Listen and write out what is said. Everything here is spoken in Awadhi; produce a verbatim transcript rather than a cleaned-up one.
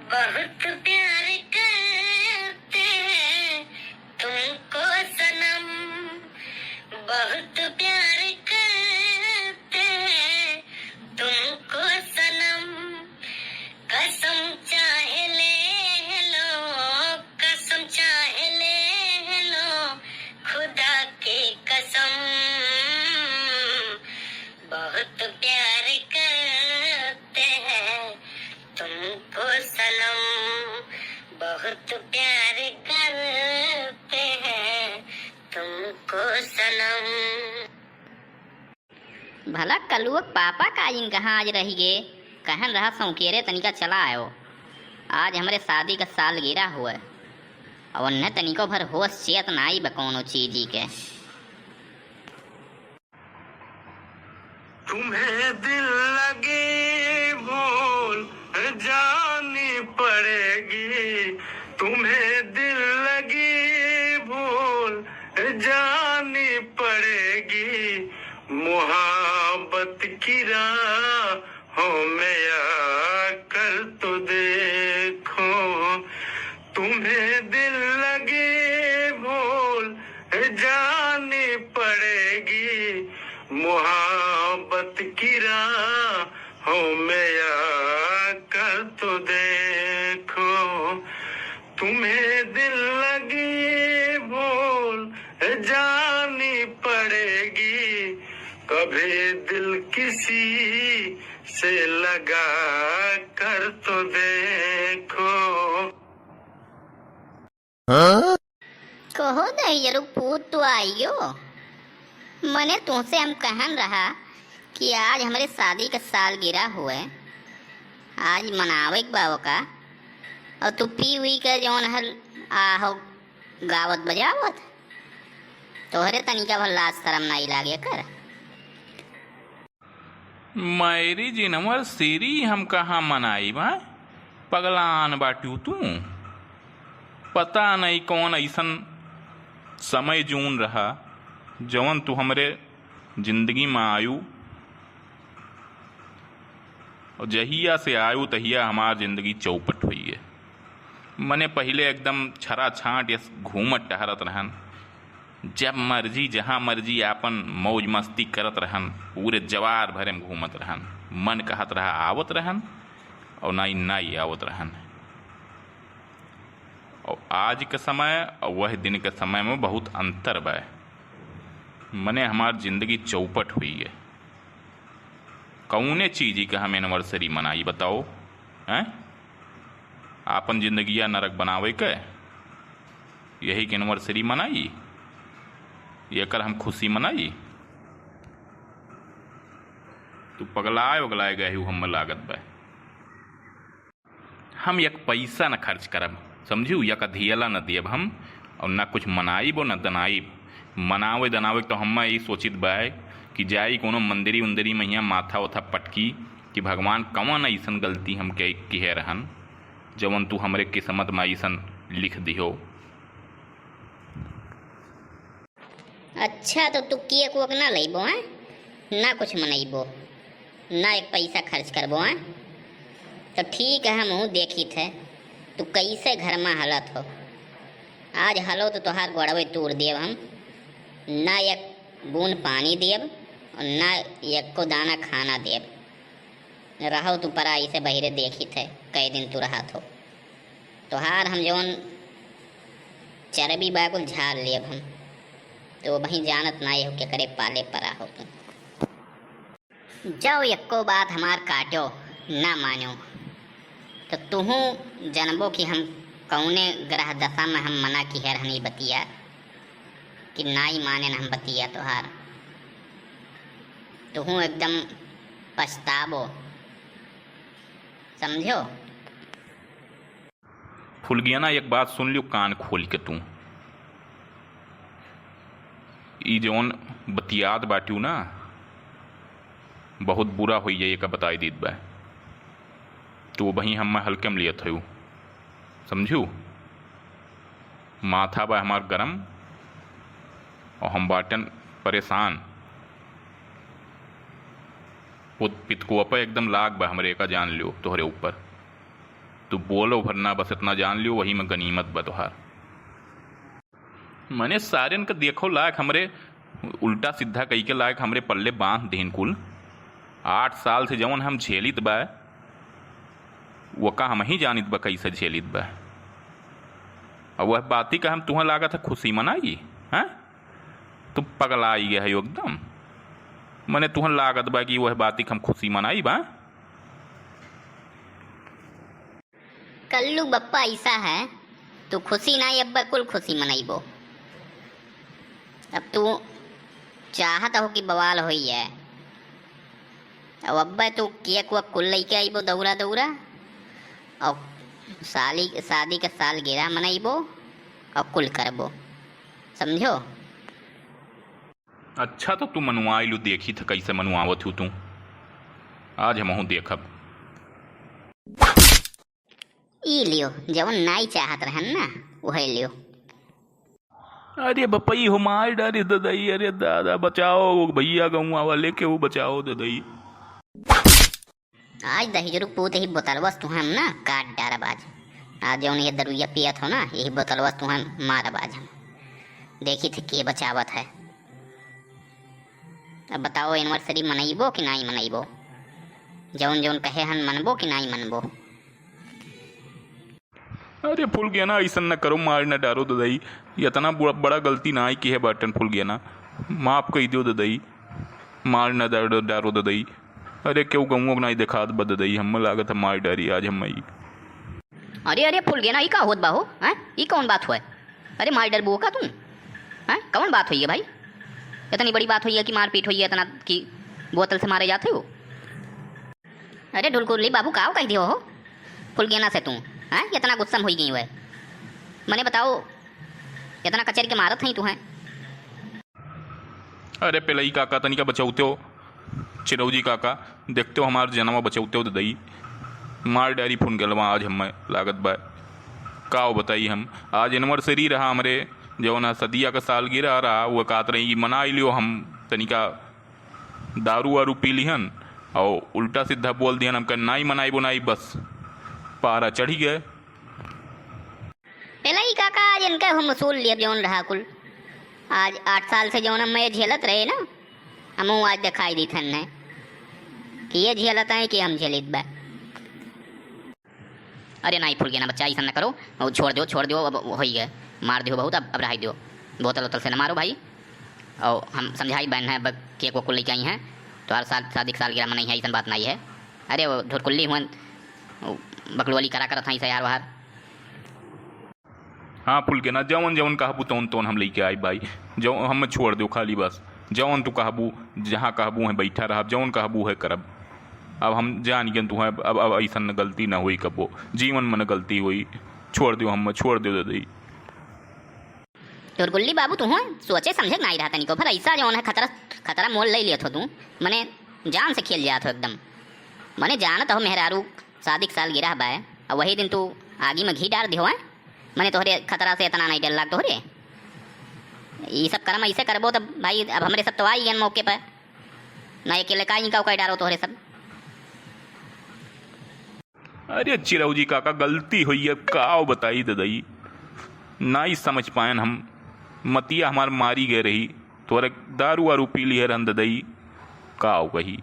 बहुत प्यार करते हैं तुमको सनम, बहुत प्यार करते हैं तुमको सनम। कसम चाहे ले लो, कसम चाहे ले लो, खुदा की कसम। बहुत प्यार करते हैं तुमको सनम, बहुत प्यार करते हैं तुमको सनम। भला कलुआ क पापा का इन कहाँ आज रहि गे? कहन रहा सौकेरे तनिका चला आयो। आज हमरे शादी क सालगिरह हुए, अउर उन्हें तनिको भर होश चेत नाई बा कौनो चीजी के। तुम्हें दिल लगी भूल जानी पड़ेगी, तुम्हें दिल लगी भूल जानी पड़ेगी, मोहब्बत की राहों में आकर तो देखो। तुम्हें दिल लगी भूल जानी पड़ेगी, मोहब्बत की राहों में आकर तो देखो। तुम्हें दिल लगी भूल जानी पड़ेगी, कभी दिल किसी से लगा कर तो देखो। कहो दहियरू पूत तो आइयो। मने तुहसे हम कहन रहा कि आज हमरे शादी क सालगिरह हुए, आज मनावे क बा ओका, अउर तू पी उई के जौन हल आहो गावत बजावत, तोहरे तनिका भर लाज शरम नाई लागे कर। Marriage anniversary हम कहाँ मनाइब, आय? पगलान बाटू तू। पता नहीं कौन अइसन समय जून रहा, जवन तू हमरे जिंदगी में आयू। अउर जहिया से आयू, तहिया हमार जिंदगी चौपट हुई है। मने पहिले एकदम छरा छांट यस घूमत टहरत रहन, जब मर्जी जहाँ मर्जी आपन मौज मस्ती करत रहन, पूरे जवार भरे में घूमत रहन। मन कहत रहा आवत रहन अउर नाई नाई आवत रहन। अउर आज के समय अउर वह दिन के समय में बहुत अंतर बा। मने हमार जिंदगी चौपट हुई है। कौने चीज के हम anniversary मनाई बताओ, हैं? आपन जिंदगिया नरक बनावे के यही के anniversary मनाई, एकर हम खुशी मनाई? तू पगलाए उगलाए गए हू, हमें लागत बा। हम एक पैसा न खर्च करब, समझू, एक अधियला न देब हम, अउर न कुछ मनाइब अउर न दनाइब। मनावे दनावे तो हम ई सोचित बा कि जाई कोनो मंदिरी उंदिरी में हियाँ माथा ओथा पटकी कि भगवान कवन अइसन गलती हम के किहे रहन, जवन तू हमरे किस्मत में अइसन लिख दिहो। अच्छा, तो तू केक वेक ना लइबो, हैं? ना कुछ मनइबो, ना एक पैसा खर्च करबो, हैं? तो ठीक है, हमहूँ देखित है, तू कैसे घर में हलत हो। आज हलो तो तोहार गोड़वे तोड़ देब हम, ना एक बूंद पानी देब और ना एको दाना खाना देब। रहो तू परा, इसे बहिरे देखित है, कई दिन तू रहत हो। तोहार हम जौन चरबी बा कुल झाड़ लेब हम। तो वही जानत नाई हो केकरे पाले परा हो तू। जाओ एको बात हमार काटो, ना मानो। तो तुहू जानबो कि हम कौने ग्रह दशा में हम मना किहे रहनी बतिया, कि नाई माने हम बतिया तोहार। तुहू एकदम पछताबो, समझो। फुलगियाना, एक बात सुन लियो कान खोल के तू। ई जौन बतियात बाटियो ना, बहुत बुरा होई जाई, एका बताई दीत बा। तू वही हम्मे हल्के में लियत हयू, समझू? माथा बा हमार गरम और हम बाटन परेशान। वो पितकुआ पे एकदम लाग बा हमरे, एका जान लियो, तोहरे ऊपर। तू बोलो भर ना, बस इतना जान लियो, वही में गनीमत बा तोहार। मने सारेन के देखो लायक हमरे उल्टा सीधा कई के लायक हमरे पल्ले बांध देन कुल। आठ साल से जवन हम झेलित बा, वो का हम ही जानित बा कैसे झेलित बा। अब वह बाती का हम तुहं लागत है खुशी मनाई, हैं? तू पगलाई गए है एकदम। मने तुहं लागत बा कि वह बाती का हम खुशी मनाई बा। कल्लू बप्पा ऐसा है, तू खुशी ना अब्बे कुल खुशी मनइबो। अब तू चाहत हो कि बवाल होई है, अब अब्बे तू केक वेक कुल लइके अइबो दौरा दौरा, और साली शादी के सालगिरह मनइबो और कुल करबो, समझो? अच्छा तो तू मनुआई लू, देखी था कैसे मनुआवत हूँ तू, आज हमहू देखब। ई लियो, जवन नाई चाहत रहन ना, वह लियो। अरे बपई हो मार डारे ददाई, अरे दादा बचाओ, भैया गौवा वाले के वो बचाओ ददाई। आज दहिजरू पूत ही बोतलवस तुहन ना काट डारब आज। आज जौन ये दरुइया पियत हो ना, यही बोतलवस तुहन मारब आज हम। देखी थे के बचावत है। अब बताओ, anniversary मनइबो कि नाई मनइबो? जौन जौन कहे हन, मनबो कि नाई मनबो? अरे फुलगेना, अइसन न करो, मार न डारो ददई। इतना बु-, बड़ा गलती नाई किहे बाटन फुलगेना, माफ कइ दियो ददई, मार न डारो, डारो ददई। अरे केहू गौवो के नाई देखात बा ददई, हम्मे लागत है मार डारी आज हम्मे ई। अरे, अरे फुलगेना, ई का होत बा हो? हैं? ई कौन बात हुआ? अरे मार डरबू का तू? हैं? कौन बात हुई है भाई? इतनी बड़ी बात हुई है कि मारपीट हुई है इतना कि बोतल से मारे जाते हो? अरे ढुलकुली बाबू, काव कह दियो हो फुलगेना से तू? हैं? इतना गुस्सा में हुई गई हुए? मने बताओ, इतना कचर के मारत हई तू हैं? अरे पेलई काका, तनिका बचौते हो, चिरौजी काका, देखते हो हमार जनवा बचौते हो ददई। मार डारी फुलगेनवा आज हम्मे लागत बा। काव बताई हम, आज anniversary रहा हमरे, जौन है सदिया का सालगिरह रहा, वो कहत रही कि मनाई लियो, हम तनिका दारू वारू पी लिहन और उल्टा सीधा बोल दिहन, हमका नाई मनाइबो नाई, बस पारा चढ़ी गए। पेलई काका, आज इनका हम वसूल लिया जौन रहा कुल। आज आठ साल से जौन हम ये झेलत रहे ना, हमहू आज दिखाई दी थन ने कि ये झेलत है कि हम झेलित बा। अरे नाई फुलगेना बच्चा, अइसन न करो, वो छोड़ दो, छोड़ दो, अब हो ही गए, मार दो बहुत, अब, अब रहाई दो, बोतल वोतल से न मारो भाई। और हम समझाई बहन है, अब केक वेक कुल लेके आई हैं, तो हर साल शादी के सालगिरह मनई है, अइसन बात नाई है। अरे वो ढुरकुल्ली हुआ, वो बकलोली करा करत हैं, यार वार। हाँ फुलगेना, जवन जवन कहबू तवन तवन हम लेके आई भाई। जवन हम छोड़ दो खाली बस, जवन तू कहबू, जहाँ कहबू हैं बैठा रहब, जवन कहबू है करब। अब हम जान गए तू हैं, अब, अब अइसन गलती ना होई कबो, जीवन में न गलती होई। छोड़ दो हम, छोड़ दो ददई। ढुरकुल्ली बाबू, तू हैं सोचे समझे के नाई रहा तनिको, पर ऐसा जवन है खतरा, खतरा मोल ले लियत हो तू, मने जान से खेल जात हो एकदम। मने जानत हो मेहरारू शादी के सालगिरह बाय, और वही दिन तू आगी में घी डार दियो है। मने तोहरे खतरा से इतना नहीं डर लाग तोहरे। ई सब करम ऐसे करबो तब भाई, अब हमरे सब तो आई गए मौके पर, ना अकेले का इनका उकाई डारो तोहरे सब। अरे चिरौजी काका, गलती होई है, काव बताई ददई, नाई समझ पायन हम। मतिया हमार मारी गए रही, तोहरे दारू वारू पी लिहे रहन ददई, काव कही।